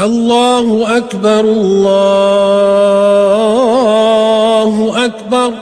الله أكبر الله أكبر.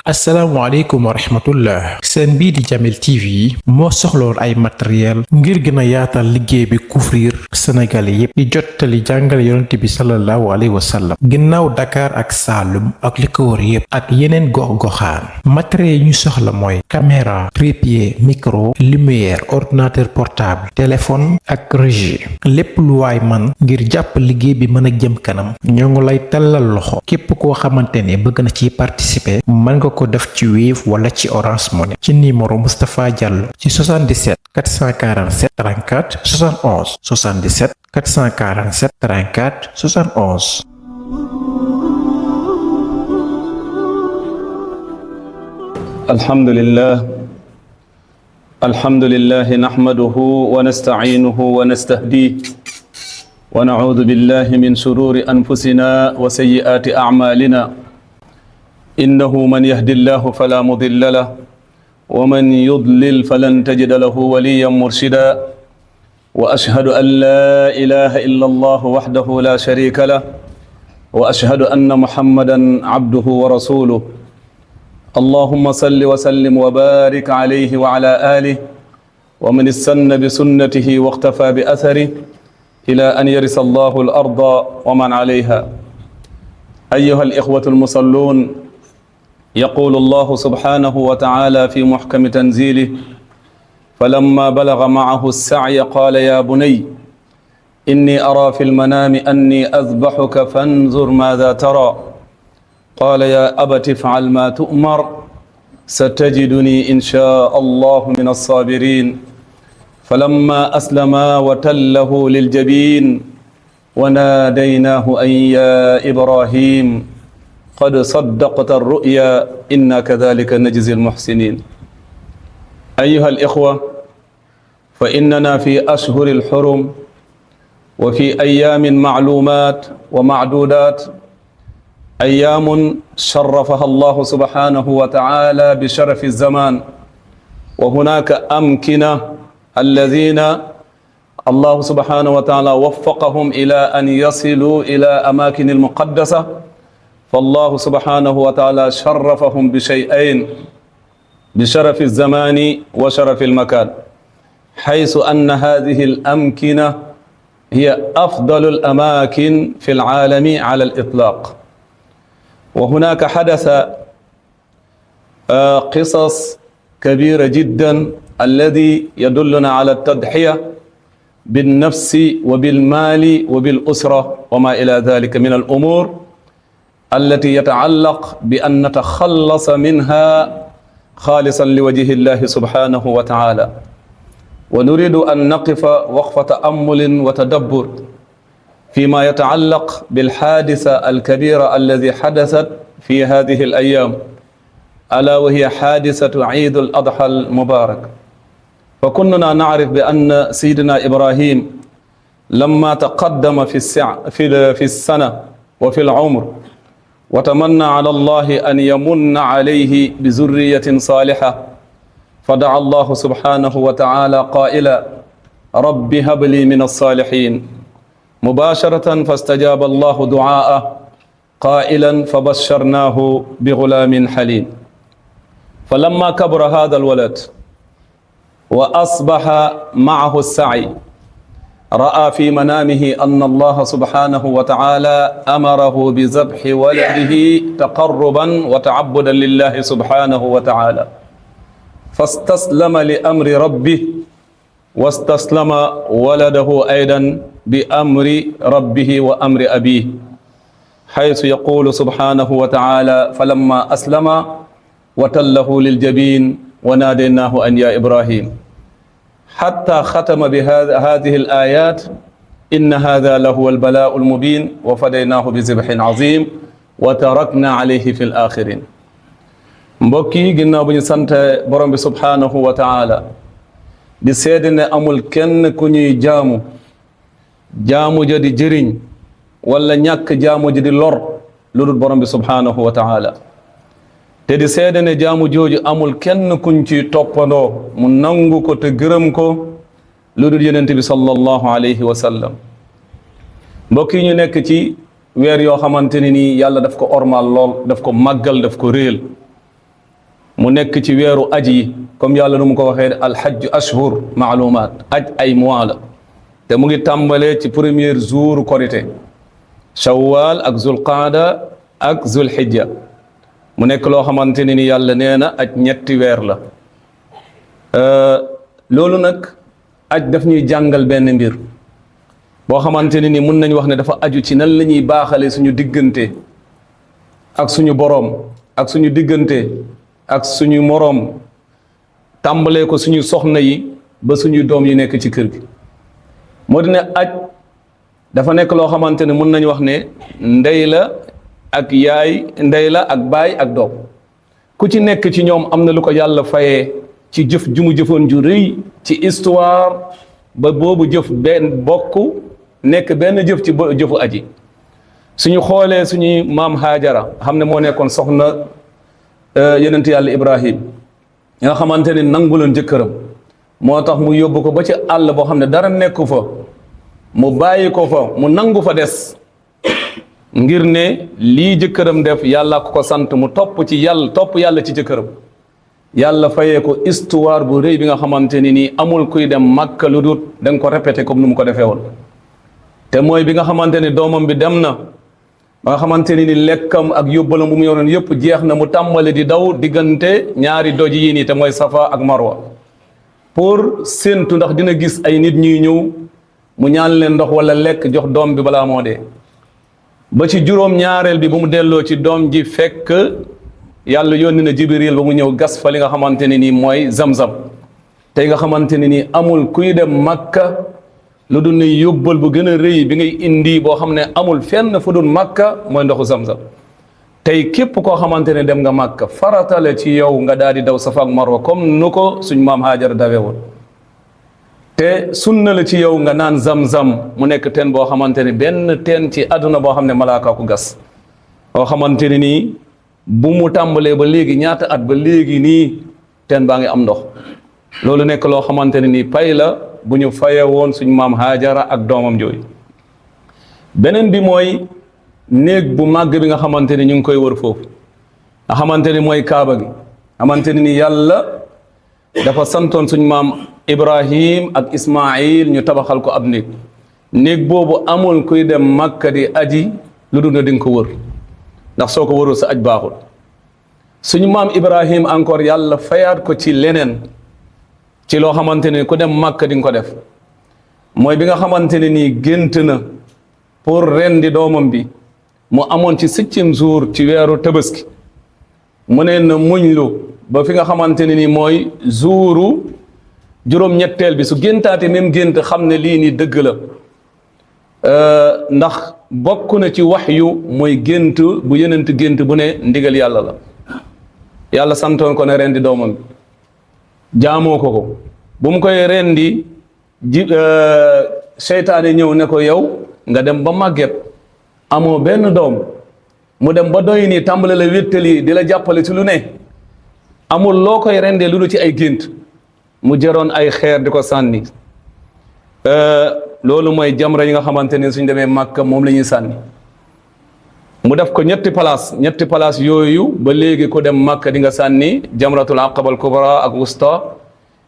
asalaamaaleykum wa rahmatullah seen bii di Jamil TV moo soxloon ay matériel ngir gën a yaatal liggéey bi couvrir sénégalais yépp di jottali jàngale yonent bi sallallahu alayhi wa sallam ginnaaw Dakar ak Saloum ak li ko wër yépp ak yeneen gox-goxaan matériel yi ñu soxla mooy caméra trépied micro lumière ordinateur portable téléphone ak régie lépp lu waay man ngir jàpp liggéey bi mën a jëm kanam ñoo ngi lay tallal loxo képp koo xamante ne bëgg na ci participer mën nga ko def ci Wave wala ci Orange Money ci numéro Moustapha Diallo ci 77 447 34 71 77 447 34 71. alhamdulillah nahmaduhu wa nasta'inuhu wa nastahdihi wa na'udhu billahi min shururi anfusina wa sayyiati a'malina. إنه من يهد الله فلا مضل له ومن يضلل فلن تجد له وليا مرشدا وأشهد أن لا إله إلا الله وحده لا شريك له وأشهد أن محمدا عبده ورسوله. اللهم صل وسلم وبارك عليه وعلى آله ومن استنى بسنته واقتفى بأثره إلى أن يرث الله الأرض ومن عليها. أيها الإخوة المصلون، يقول الله سبحانه وتعالى في محكم تنزيله: فلما بلغ معه السعي قال يا بني إني أرى في المنام أني أذبحك فانظر ماذا ترى. قال يا أبت افعل ما تؤمر ستجدني إن شاء الله من الصابرين. فلما أسلما وتله للجبين وناديناه أن يا إبراهيم قد صدقت الرؤيا إنا كذلك نجزي المحسنين. أيها الإخوة، فإننا في أشهر الحرم وفي أيام معلومات ومعدودات، أيام شرفها الله سبحانه وتعالى بشرف الزمان، وهناك أمكنة الذين الله سبحانه وتعالى وفقهم إلى أن يصلوا إلى أماكن المقدسة، فالله سبحانه وتعالى شرفهم بشيئين: بشرف الزمان وشرف المكان، حيث أن هذه الأمكنة هي أفضل الأماكن في العالم على الإطلاق. وهناك حدث قصص كبيرة جدا الذي يدلنا على التضحية بالنفس وبالمال وبالأسرة وما إلى ذلك من الأمور التي يتعلق بأن نتخلص منها خالصا لوجه الله سبحانه وتعالى. ونريد أن نقف وقفة تأمل وتدبر فيما يتعلق بالحادثة الكبيرة التي حدثت في هذه الأيام، ألا وهي حادثة عيد الأضحى المبارك. فكلنا نعرف بأن سيدنا إبراهيم لما تقدم في السنة وفي العمر وتمنى على الله أن يمن عليه بذرية صالحة، فدعا الله سبحانه وتعالى قائلا: رب هب لي من الصالحين. مباشرة فاستجاب الله دعاءه قائلا: فبشرناه بغلام حليم. فلما كبر هذا الولد وأصبح معه السعي، رأى في منامه أن الله سبحانه وتعالى أمره بذبح ولده تقربا وتعبدا لله سبحانه وتعالى، فاستسلم لأمر ربه واستسلم ولده أيضا بأمر ربه وأمر أبيه، حيث يقول سبحانه وتعالى: فلما أسلم وتله للجبين وناديناه أن يا إبراهيم، حتى ختم بهذه الآيات: إن هذا لهو البلاء المبين وفديناه بذبح عظيم وتركنا عليه في الآخرين. mbokk yi, ginnaaw bu ñu sant borom bi subhaanahu wa taala di seede ne amul kenn ku ñuy jaamu ja di jëriñ wala ñàkk jaamu ji di lor lu dul borom bi subhaanahu wa taala. te di seede ne jaamu jooju amul kenn kuñ ci toppandoo mu nangu ko te gërëm ko lu dul yonent bi sallallahu alayhi wa sallam. mbokk yi ñu nekk ci weer yoo xamante ne nii yàlla daf ko ormal lool, daf ko màggal, daf ko réel. mu nekk ci weeru aj yi comme yàlla nu mu ko waxee alhajj ashhur maalumaat, aj ay mois la te mu ngi tàmbalee ci premier jour korité shawwal ak zulqaada ak zulhijja. mu nekk loo xamante ne ni yàlla nee na aj ñetti weer la. loolu nag aj daf ñuy jàngal benn mbir boo xamante ne ni mun nañ wax ne dafa aju ci nan la ñuy baaxale suñu diggante ak suñu boroom, ak suñu diggante ak suñu moroom, tàmbalee ko suñu soxna yi ba suñu doom yi nekk ci kër gi. moo di ne aj dafa nekk loo xamante ne mun nañ wax ne ndey la ak yaay, ndey la ak baay ak doom. ku ci nekk ci ñoom am na lu ko yàlla fayee ci jëf ju mu jëfoon ju rëy ci histoire ba boobu jëf benn bokk nekk benn jëf ci jëfu aji. suñu xoolee suñuy maam Haajara xam ne moo nekkoon soxna yonent yàlla Ibrahim nga xamante ne nanguloon jëkkëram, moo tax mu yóbbu ko ba ci àll boo xam ne dara nekku fa, mu bàyyi ko fa, mu nangu fa des ngir ne lii jëkkëram def yàlla ko sant, mu topp yàlla ci jëkkëram. yàlla fayee ko histoire bu rëy bi nga xamante ni nii amul kuy dem Makka lu dul da nga ko répété comme nu mu ko defee woon. te mooy bi nga xamante ni doomam bi dem na ba nga xamante ni lekkam ak yóbbalam bu mu yoroon yëpp jeex na, mu tàmbali di daw diggante ñaari doj yi nii te mooy Safa ak Marwa pour séentu ndax dina gis ay nit ñuy ñëw mu ñaan leen ndox wala lekk jox doom bi balaa moo dee. ba ci juróom ñaareel bi bu mu delloo ci doom ji fekk yàlla yónni na Jibril ba mu ñëw gas fa li nga xamante ne nii mooy Zamzam. tey nga xamante ne nii amul kuy dem Makka lu dul ne yóbbal bu gën a rëy bi ngay indi boo xam ne amul fenn fu dul Makka mooy ndoxu Zamzam. tey képp koo xamante ne dem nga Makka faratale ci yow nga daal di daw Safa ak Marwa comme nu ko suñ maam Haajara dawee woon. te sunna la ci yow nga naan Zamzam mu nekk teen boo xamante ne benn teen ci àdduna boo xam ne malaaka ko gas. boo xamante ne nii bu mu tàmbalee ba léegi ñaata at ba léegi nii teen baa ngi am ndox. loolu nekk loo xamante ne nii pay la bu ñu faye woon suñ maam Haajara ak doomam jooyu. beneen bi mooy néeg bu màgg bi nga xamante ni ñu ngi koy wër foofu nga xamante ni mooy Kaaba gi. xamante ni yàlla dafa santoon suñ maam Ibrahim ak Ismaïl ñu tabaxal ko ab néeg. néeg boobu amul kuy dem Makka di aji lu dul ne di nga ko wër ndax soo ko wërul sa aj baaxul. suñu maam Ibrahim encore yàlla fayaat ko ci leneen ci loo xamante ne ku dem Makka di nga ko def mooy bi nga xamante ne nii gént na pour rendi doomam bi mu amoon ci 7e jour ci weeru Tabaski mu ne na muñlu ba fi nga xamante ne nii mooy jouru juróom-ñetteel bi su géntaate même gént xam ne lii nii dëgg la. ndax bokk na ci waxyu mooy gént bu yenent gént bu ne ndigal yàlla la. yàlla santoon ko ne rendi doomam bi jaamoo ko bu mu koy rendi seytaane ñëw ne ko yow nga dem ba màgget amoo benn doom mu dem ba doy nii tàmbale la wéttali di la jàppale ci lu ne amul loo koy rendee lu ci ay gént mu jëroon ay xeer di ko sànni. loolu mooy jamra yi nga xamante ne suñ demee Makka moom la ñuy sànni mu def ko ñetti place yooyu ba léegi ko dem Makka di nga sànni jamratul aqaba al kubra ak wusta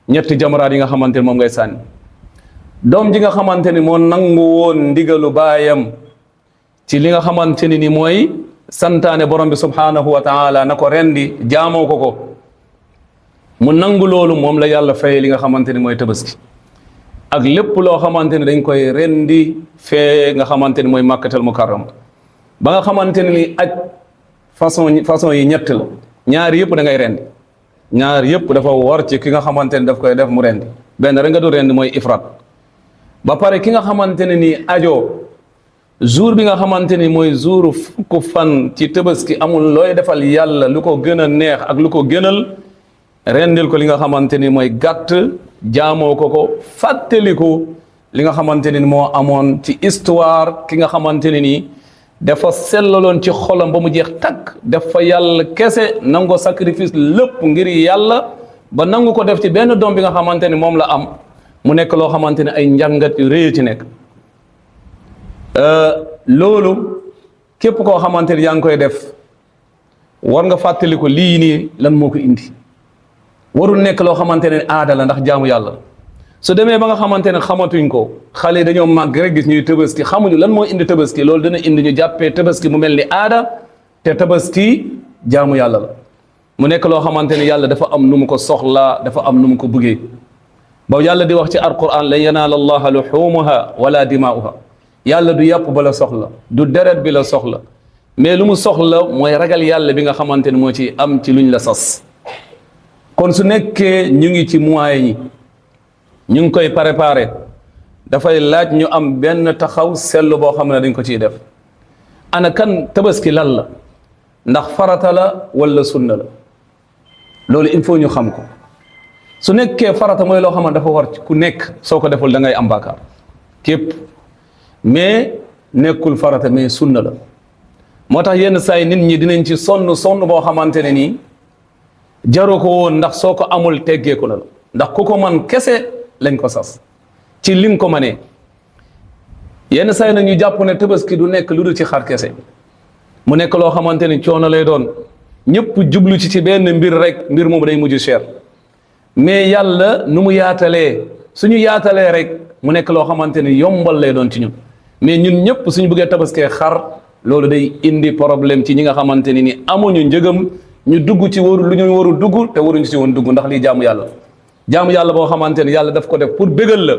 ñetti jamraat yi nga xamante ne moom ngay sànni. doom ji nga xamante ni moo nangu woon ndigalu baayam ci li nga xamante ni mooy santaane borom bi subhanahu wa taala na ko rendi jaamoo ko mu nangu loolu moom la yàlla fay li nga xamante ni mooy tabaski ak lépp loo xamante ne dañ koy rendi fee nga xamante ni mooy Makkatal Mukarram ba nga xamante ni aj façon yi ñett la ñaar yëpp da ngay rendi ñaar yëpp dafa war ci ki nga xamante ni daf koy def mu rendi benn rek nga du rendi mooy ifrat ba pare ki nga xamante ne ni ajo jour bi nga xamante ni mooy jour fukk fan ci tabaski amul looy defal yàlla lu ko gën a neex ak lu ko gënal rendil ko li nga xamante ni mooy gàtt jaamoo ko fàttaliku li nga xamante ni moo amoon ci histoire ki nga xamante ne nii dafa sellaloon ci xolam ba mu jeex takk def fa yàlla kese nango sacrifice lépp ngir yàlla ba nangu ko def ci benn doom bi nga xamante ni moom la am mu nekk loo xamante ne ay njàngat yu rëy ci nekk loolu képp koo xamante ne yaa ngi koy def war nga fàttali ko lii nii lan moo ko indi warul nekk loo xamante ne aada la ndax jaamu yàlla su demee ba nga xamante ne xamatuñ ko xale yi dañoo màgg rek gis ñuy tabaski xamuñu lan moo indi tabaski loolu dana indi ñu jàppee tabaski mu mel ni aada te tabaski jaamu yàlla la mu nekk loo xamante ne yàlla dafa am nu mu ko soxlaa dafa am nu mu ko bëggee ba yàlla di wax ci alquran lan yanaala allaha luxumuha wala dimaa'uha yàlla du yàpp ba la soxla du deret bi la soxla mais lu mu soxla mooy ragal yàlla bi nga xamante ne moo ci am ci luñ la sas kon su nekkee ñu ngi ci mois yi ñu ngi koy préparé dafay laaj ñu am benn taxaw seetlu boo xam ne dañ ko ciy def ana kan tabaski lan la ndax farata la wala sunna la loolu il faut ñu xam ko su nekkee farata mooy loo xam ne dafa war ci ku nekk soo ko deful da ngay am bàkkaar képp mais nekkul farata mais sunna la moo tax yenn saa yi nit ñi dinañ ci sonn boo xamante ne nii jaru ko woon ndax soo ko amul teggeeku la ndax ku ko man kese lañ ko sas ci li nga ko manee yenn saa yi nag ñu jàpp ne tabaski du nekk lu dul ci xar kese mu nekk loo xamante ni coono lay doon ñëpp jublu ci benn mbir rek mbir moomu day mujj cher mais yàlla nu mu yaatalee suñu yaatalee rek mu nekk loo xamante ni yombal lay doon ci ñun mais ñun ñëpp suñu bëggee tabaskee xar loolu day indi problème ci ñi nga xamante ni amuñu njëgam ñu dugg ci waru lu ñu waru dugg te waruñu ci woon dugg ndax lii jaamu yàlla boo xamante ne yàlla daf ko def pour bégal la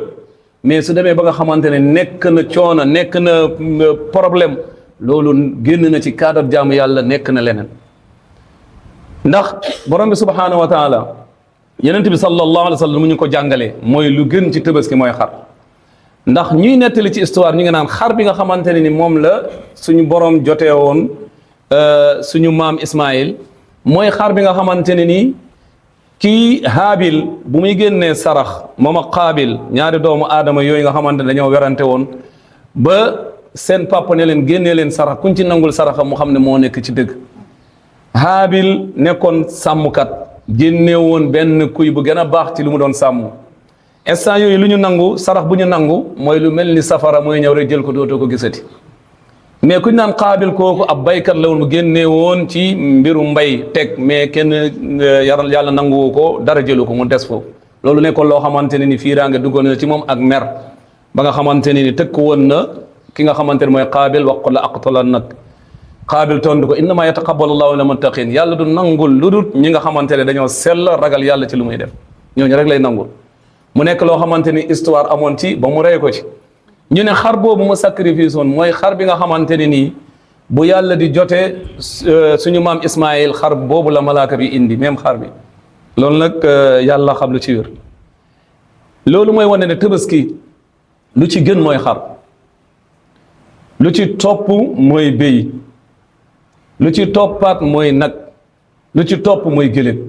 mais su demee ba nga xamante ne nekk na coono nekk na problème loolu génn na ci cadre jaamu yàlla nekk na leneen ndax borom bi subhanahu wa taala yenent bi sallallahu alayhi wa sallam mu ñu ko jàngalee mooy lu gën ci tabaski mooy xar ndax ñuy nettali ci histoire ñu ngi naan xar bi nga xamante ne ni moom la suñu borom jotee woon suñu maam Ismaïl mooy xar bi nga xamante ne ni kii Haabil bu muy génnee sarax moom ak Qaabil ñaari doomu aadama yooyu nga xamante ne dañoo werante woon ba seen papa ne leen génnee leen sarax kuñ ci nangul saraxam mu xam ne moo nekk ci dëgg Haabil nekkoon sàmmkat génne woon benn kuy bu gën a baax ci lu mu doon sàmm instant yooyu lu ñu nangu sarax bu ñu nangu mooy lu mel ni safara mooy ñëw rek jël ko dootoo ko gisati mais kuñ naan Qaabil kooku ab baykat la woon mu génne woon ci mbiru mbay teg mais kenn yàlla nanguwu ko dara jëlu ko mu des foofu loolu nekkoon loo xamante ne ni fiiraange duggoon na ci moom ak mer ba nga xamante ne ni tëkk woon na ki nga xamante ne mooy Qaabil wax ko la aqtalan nag Qaabil tontu ko innama yataqabbalu llahu minal muttaqin yàlla du nangul lu dul ñi nga xamante ne dañoo sell ragal yàlla ci lu muy def ñooñu rek lay nangul mu nekk loo xamante ni histoire amoon ci ba mu rey ko ci ñu ne xar boobu mu sacrifice woon mooy xar bi nga xamante ne nii bu yàlla di jotee suñu maam Ismaïl xar boobu la malaaka bi indi même xar bi loolu nag yàlla xam lu ci wér loolu mooy wane ne tabaski lu ci gën mooy xar lu ci topp mooy béy lu ci toppaat mooy nag lu ci topp mooy gëléem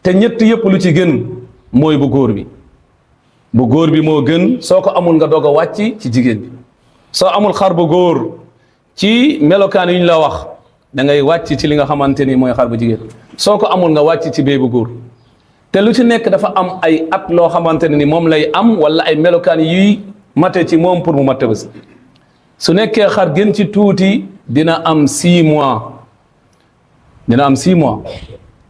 te ñett yëpp lu ci gën mooy bu góor bi bu góor bi moo gën soo ko amul nga doog a wàcc ci jigéen bi soo amul xar bu góor ci melokaan yu ñu la wax da ngay wàcc ci li nga xamante ni mooy xar bu jigéen soo ko amul nga wàcc ci béy bu góor te lu ci nekk dafa am ay at loo xamante ne ni moom lay am wala ay melokaan yuy mate ci moom pour mu mat Tabaski su nekkee xar gën ci tuuti dina am 6 mois dina am 6 mois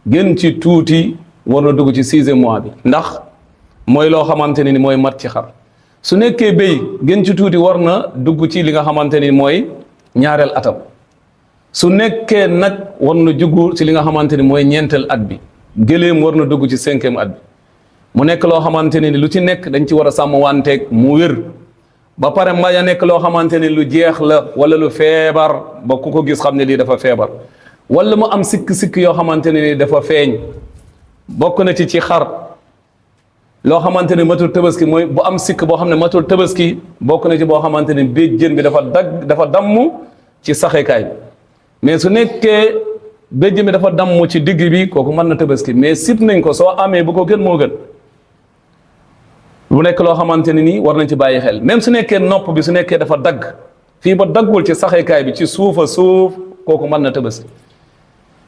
gën ci tuuti war na dugg ci 6e mois bi ndax mooy loo xamante ne ni mooy mat ci xar su nekkee béy gën ci tuuti war na dugg ci li nga xamante ni mooy ñaareel atam su nekkee nag war na dugg ci li nga xamante ni mooy ñeenteel at bi gëléem war na dugg ci 5e at bi mu nekk loo xamante ni lu ci nekk dañ ci war a sàmm wanteeg mu wér ba pare mbay a nekk loo xamante ni lu jeex la wala lu feebar ba ku ko gis xam ne lii dafa feebar wala mu am sikk-sikk yoo xamante ne ni dafa feeñ bokk na ci xar loo xamante ni matul Tabaski mooy bu am sikk boo xam ne matul Tabaski bokk na ci boo xamante ni béjjén bi dafa damm ci saxekaay bi mais su nekkee béjjén bi dafa damm ci digg bi kooku mën na Tabaski mais sib nañ ko soo amee bu ko gën moo gën bu nekk loo xamante ne nii war nañ ci bàyyi xel même su nekkee nopp bi su nekkee dafa dagg fii ba daggul ci saxekaay bi ci suufa suuf kooku mën na Tabaski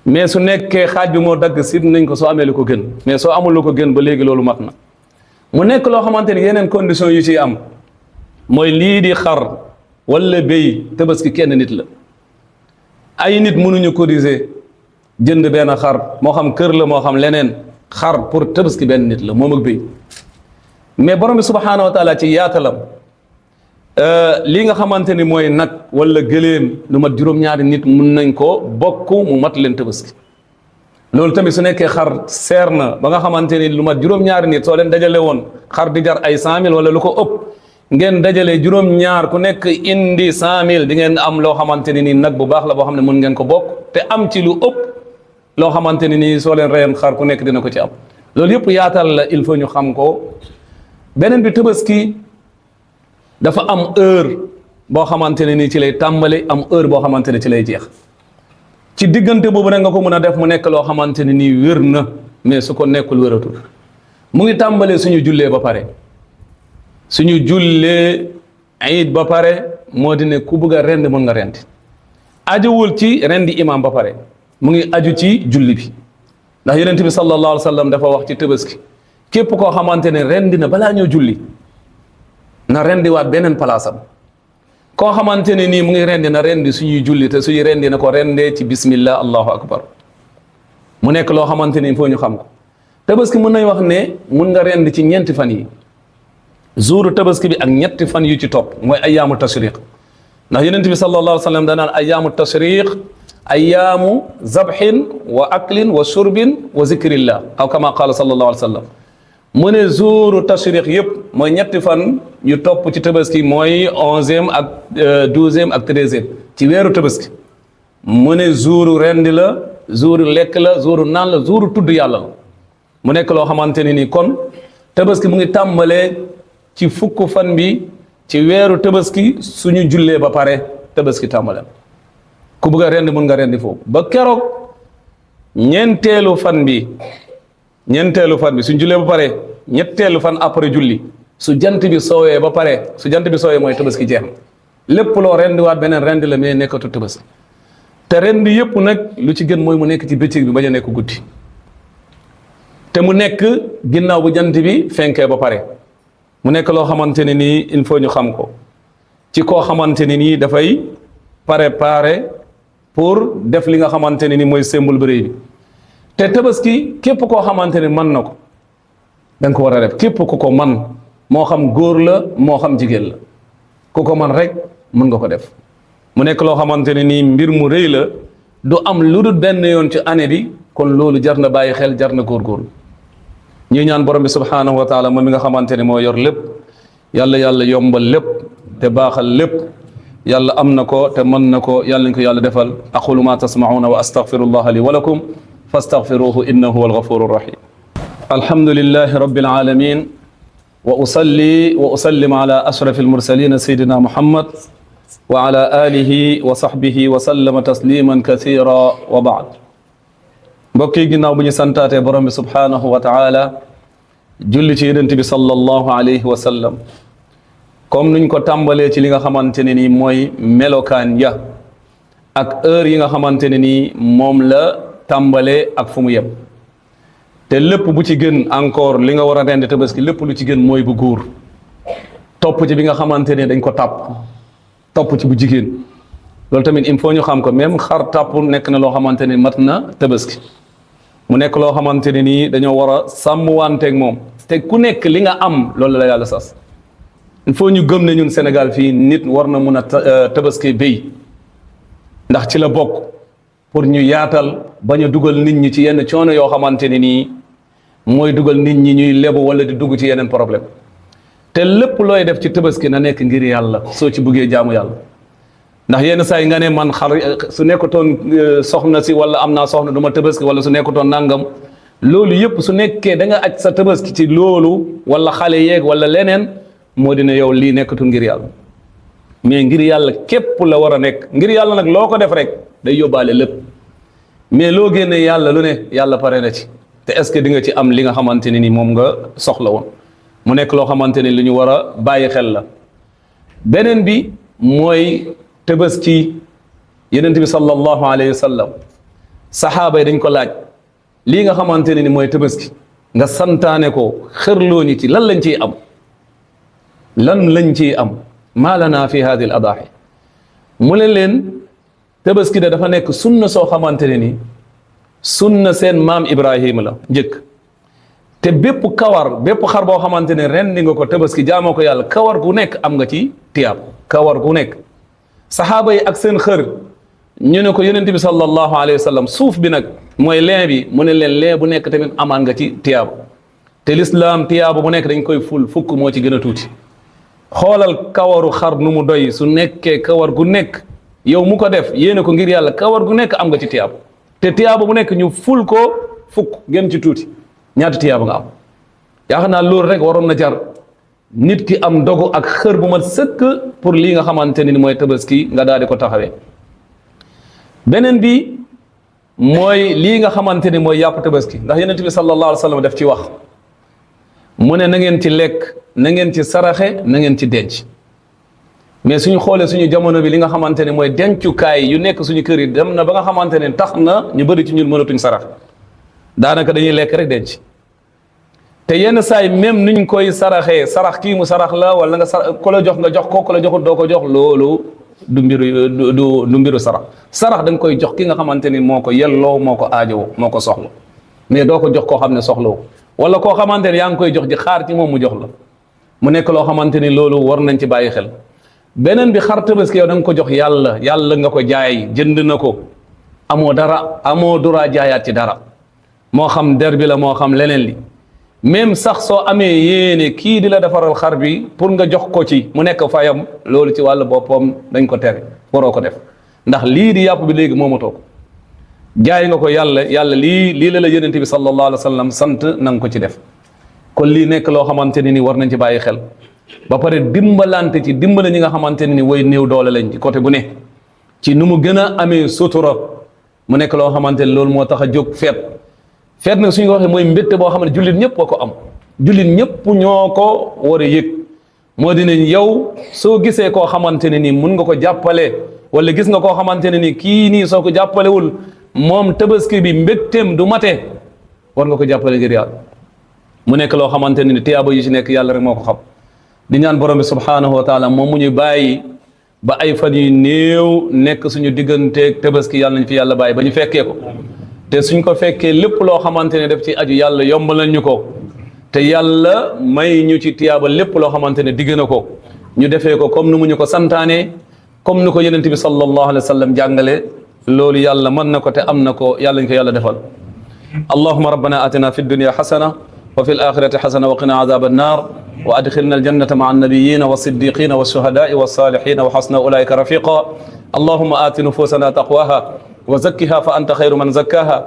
mais su nekkee xaaj bi moo dagg sib nañ ko soo amee lu ko gën mais soo amul lu ko gën ba léegi loolu mat na mu nekk loo xamante ni yeneen condition yu ci am mooy lii di xar wala béy tabaski kenn nit la. ay nit mënuñu cotiser jënd benn xar moo xam kër la moo xam leneen xar pour tabaski benn nit la moom ak béy mais borom bi subhaanahu wa taala ci yaatalam lii nga xamante ni mooy nag wala gëléem lu mat juróom-ñaari nit mun nañ ko bokk mu mat leen tabaski. loolu tamit su nekkee xar seer na ba nga xamante ni lu mat juróom-ñaari nit soo leen dajale woon xar di jar ay 100 000 wala lu ko ëpp ngeen dajale juróom-ñaar ku nekk indi 100 000 di ngeen am loo xamante ni nii nag bu baax la boo xam ne mën ngeen ko bokk te am ci lu ëpp loo xamante ni nii soo leen reyoon xar ku nekk dina ko ci am. loolu yëpp yaatal la il faut ñu xam ko. beneen bi tabaski dafa am heure boo xamante ne nii ci lay tàmbali am heure boo xamante ne ci lay jeex. ci diggante boobu nag nga ko mën a def mu nekk loo xamante ne nii wér na mais su ko nekkul wératul mu ngi tàmbalee suñu jullee ba pare suñu jullee iid ba pare moo di ne ku bëgg a rend mën nga rendi ajuwul ci rendi imam ba pare mu ngi aju ci julli bi ndax yonent bi sallallahu alayhi wa sallam dafa wax ci tabaski képp koo xamante ne rendi na balaa ñoo julli na rendiwaat beneen palaasam koo xamante ne nii mu ngi rendi na rendi suñuy julli te suñuy rendi na ko rendee ci bismillah allahu akbar mu nekk loo xamante ni il faut ñu xam ko. tabaski mën nañ wax ne mun nga rend ci ñeenti fan yi jouru tabaski bi ak ñetti fan yu ci topp mooy ayyaamu tashriq ndax yonent bi sallallahu alayhi wa sallam danaan ayyaamu tashriq ayyaamu zabhin wa aklin wa shurbin wa zikrillah aw kama qaala sallallahu alayhi wa sallam mu ne jouru tashriq yëpp mooy ñetti fan yu topp ci tabaski mooy 11e ak 12e ak 13e ci weeru tabaski mu ne jouru rendi la jouru lekk la jouru naan la jouru tudd yàlla la mu nekk loo xamante ni nii kon tabaski mu ngi tàmbalee ci fukk fan bi ci weeru tabaski suñu jullee ba pare tabaski tàmbale ku bëgg a rendi mun nga rendi foofu ba keroog ñeenteelu fan bi suñu jullee ba pare ñetteelu fan après julli su jant bi soowee ba pare su jant bi soowee mooy tabaski jeex na lépp loo rendiwaat beneen rendi la mais nekkatu tabaski te rendi yëpp nag lu ci gën mooy mu nekk ci bëccëg bi bañ a nekk guddi te mu nekk ginnaaw bu jant bi fenkee ba pare mu nekk loo xamante ne nii il faut ñu xam ko ci koo xamante ne nii dafay préparer pour def li nga xamante ne nii mooy symbole bu rëy bi te tabaski képp koo xamante ne mën na ko da nga ko war a def képp ku ko man moo xam góor la moo xam jigéen la ku ko man rek mën nga ko def mu nekk loo xamante ne nii mbir mu rëy la du am lu dul benn yoon ci année bi kon loolu jar na bàyyi xel jar na góorgóorlu ñuy ñaan borom bi subhanahu wa taala moom mi nga xamante ne moo yor lépp yàlla yombal lépp te baaxal lépp yàlla am na ko te mën na ko yàlla ñu ko yàlla defal aqulu ma tasmauna wa astaghfirullaha li wa lakum fastaghfiruhu innahu huwal ghafurur rahim alhamdulillahi rabbil alamin wa usalli wa usallim ala ashrafil mursalin sayyidina muhammad wa ala alihi wa sahbihi wa sallama tasliman kathira wa ba'd mbokk yi ginnaaw bu ñu santaatee borom bi subhanahu wa taala julli ci yonent bi sallallahu alayhi wa sallam comme nuñ ko tàmbalee ci li nga xamante ne nii mooy melokaan ya ak heure yi nga xamante ne nii moom la tàmbalee ak fu mu yem te lépp bu ci gën encore li nga war a rendi tabaski lépp lu ci gën mooy bu góor topp ci bi nga xamante ne dañ ko topp ci bu jigéen loolu tamit il faut ñu xam ko même xar tàpp nekk na loo xamante ne mat na tabaski mu nekk loo xamante ne nii dañoo war a sàmmwanteeg moom te ku nekk li nga am loolu la yàlla sas il faut ñu gëm ne ñun Sénégal fii nit war na mun a tabaski béy ndax ci la bokk pour ñu yaatal bañ a dugal nit ñi ci yenn coono yoo xamante ne nii mooy dugal nit ñi ñuy lebu wala di dugg ci yeneen problème te lépp looy def ci tabaski na nekk ngir yàlla soo ci buggee jaamu yàlla ndax yenn saa yi nga ne man xar su nekkutoon soxna si wala am naa soxna du ma tabaski wala su nekkutoon nangam loolu yëpp su nekkee da nga aj sa tabaski ci loolu wala xale yeeg wala leneen moo dina yow lii nekkatul ngir yàlla mais ngir yàlla képp la war a nekk ngir yàlla nag loo ko def rek day yóbbaale lépp mais loo génne yàlla lu ne yàlla pare na ci te est-ce que di nga ci am li nga xamante ne ni moom nga soxla woon mu nekk loo xamante ne li ñu war a bàyyi xel la beneen bi mooy tabaski yonent bi sallallahu alayhi wa sallam saxaaba yi dañ ko laaj lii nga xamante ne ni mooy tabaski nga santaane ko xërloo nit yi lan lañ ciy am lan lañ ciy am maa lana fi hadi al adaahi mu ne leen tabaski da dafa nekk sunna soo xamante ne ni sunna seen maam Ibrahima la njëkk te bépp kawar bépp xar boo xamante ne ren di nga ko tabaski jaamoo ko yàlla kawar gu nekk am nga ci tiyaab kawar gu nekk saxaaba yi ak seen xër ñu ne ko yonent bi sallallahu alayhi wa sallam suuf bi nag mooy leen bi mu ne leen leen bu nekk tamit amaan nga ci tiyaab te lislaam tiyaab bu nekk dañ koy ful fukk moo ci gën a tuuti xoolal kawaru xar nu mu doy su nekkee kawar gu nekk yow mu ko def yéene ko ngir yàlla kawar gu nekk am nga ci tiyaab te tiyaab bu nekk ñu ful ko fukk gën ci tuuti ñaata tiyaaba nga am yaakaar naa loolu rek waroon na jar nit ki am dogu ak xër bu mat sëkk pour lii nga xamante ni mooy tabaski nga daal di ko taxawee beneen bi mooy lii nga xamante ni mooy yàpp tabaski ndax yonent bi sallallahu alayhi wa sallam daf ci wax mu ne na ngeen ci lekk na ngeen ci saraxe na ngeen ci denc mais suñu xoolee suñu jamono bi li nga xamante ne mooy dencukaay yu nekk suñu kër yi dem na ba nga xamante ne tax na ñu bëri ci ñun mënatuñ saraxe daanaka dañuy lekk rek denc te yenn saay même nuñ koy saraxee sarax kii mu sarax la wala nga ku la jox nga jox ko ku la joxul doo ko jox loolu du mbiru sarax sarax da nga koy jox ki nga xamante ni moo ko yelloo moo ko aajowoo moo ko soxla mais doo ko jox koo xam ne soxlawo wala koo xamante ne yaa ngi koy jox di xaar ci moom mu jox la mu nekk loo xamante ni loolu war nañ ci bàyyi xel beneen bi xar tabaski yow da nga ko jox yàlla yàlla nga ko jaay jënd na ko amoo dara amoo dura jaayaat ci dara moo xam der bi la moo xam leneen li même sax soo amee yéene kii di la defaral xar bi pour nga jox ko ci mu nekk fayam loolu ci wàllu boppam dañ ko tere waroo ko def ndax lii di yàpp bi léegi moomatoo ko jaay nga ko yàlla lii la yonent bi sallallahu alayhi wa sallam sant na nga ko ci def kon lii nekk loo xamante ne ni war nañ ci bàyyi xel ba pare dimbalante ci dimbale ñi nga xamante ne ni way néew doole lañ ci côté bu ne ci nu mu gën a amee sutura mu nekk loo xamante ne loolu moo tax a jóg feet nag suñu ko waxee mooy mbégte boo xam ne jullit ñëpp a ko am jullit ñëpp ñoo ko war a yëg moo di ne yow soo gisee koo xamante ne ni mun nga ko jàppale wala gis nga koo xamante ne ni kii nii soo ko jàppalewul moom tabaski bi mbégteem du mate war nga ko jàppale ngir yàlla mu nekk loo xamante ne ni tiyaaba yi ci nekk yàlla rek moo ko xam di ñaan borom bi subhanahu wa taala moom mu ñu bàyyi ba ay fan yu néew nekk suñu digganteeg tabaski yàlla nañ fi yàlla bàyyi ba ñu fekkee ko te suñ ko fekkee lépp loo xamante ne def ci aju yàlla yombalal ñu ko te yàlla may ñu ci tiyaaba lépp loo xamante ne digg na ko ñu defee ko comme nu mu ñu ko santaane comme ni ko yonent bi sallallahu alayhi wa sallam jàngale loolu yàlla mën na ko te am na ko yàlla ñu ko yàlla defal allahumma rabbana atina fi dunya hasana wa fi al-akhirati hasana wa qina adhab an-nar wa adkhilna al-jannata ma'a an-nabiyyin wa siddiqin wa shuhada'i wa salihin wa hasna ulaika rafiqa allahumma ati nufusana taqwaha وزكها فأنت خير من زكاها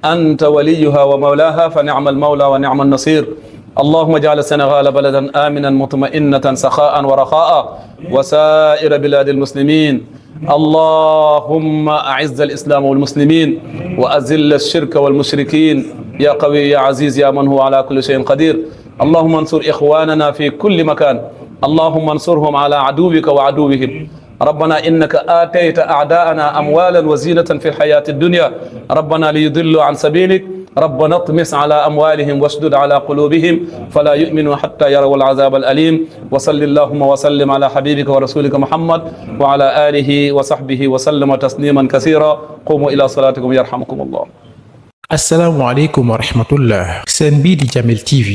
أنت وليها ومولاها فنعم المولى ونعم النصير اللهم اجعل السنغال بلدا آمنا مطمئنة سخاء ورخاء وسائر بلاد المسلمين اللهم أعز الإسلام والمسلمين وأذل الشرك والمشركين يا قوي يا عزيز يا من هو على كل شيء قدير اللهم انصر إخواننا في كل مكان اللهم انصرهم على عدوك وعدوهم ربنا إنك آتيت أعداءنا أموالا وزينة في الحياة الدنيا ربنا ليضلوا عن سبيلك ربنا اطمس على أموالهم واشدد على قلوبهم فلا يؤمنوا حتى يروا العذاب الأليم وصل اللهم وسلم على حبيبك ورسولك محمد وعلى آله وصحبه وسلم تسليما كثيرا قوموا إلى صلاتكم يرحمكم الله. asalaamaaleykum wa rahmatullah seen bii di Jamil TV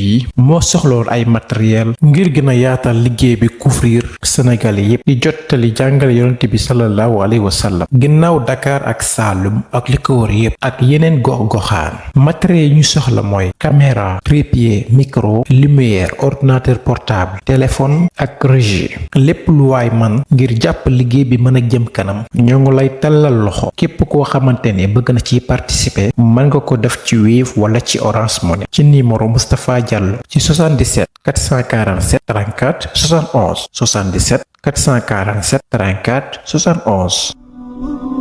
moo soxloon ay matériel ngir gën a yaatal liggéey bi couvrir Sénégal yépp di jottali jàngale yonent bi sallallahu alayhi wa sallam ginnaaw Dakar ak Saalum ak li ko wër yépp ak yeneen gox-goxaan matériel yi ñu soxla mooy caméra trépied micro lumière ordinateur portable téléphone ak régie lépp lu waay man ngir jàpp liggéey bi mën a jëm kanam ñoo ngi lay tallal loxo képp koo xamante ne bëgg na ci participer mën nga ko def ci Wave wala ci Orange Money ci numéro Moustapha Diallo ci 77 447 34 71 77 447 34 71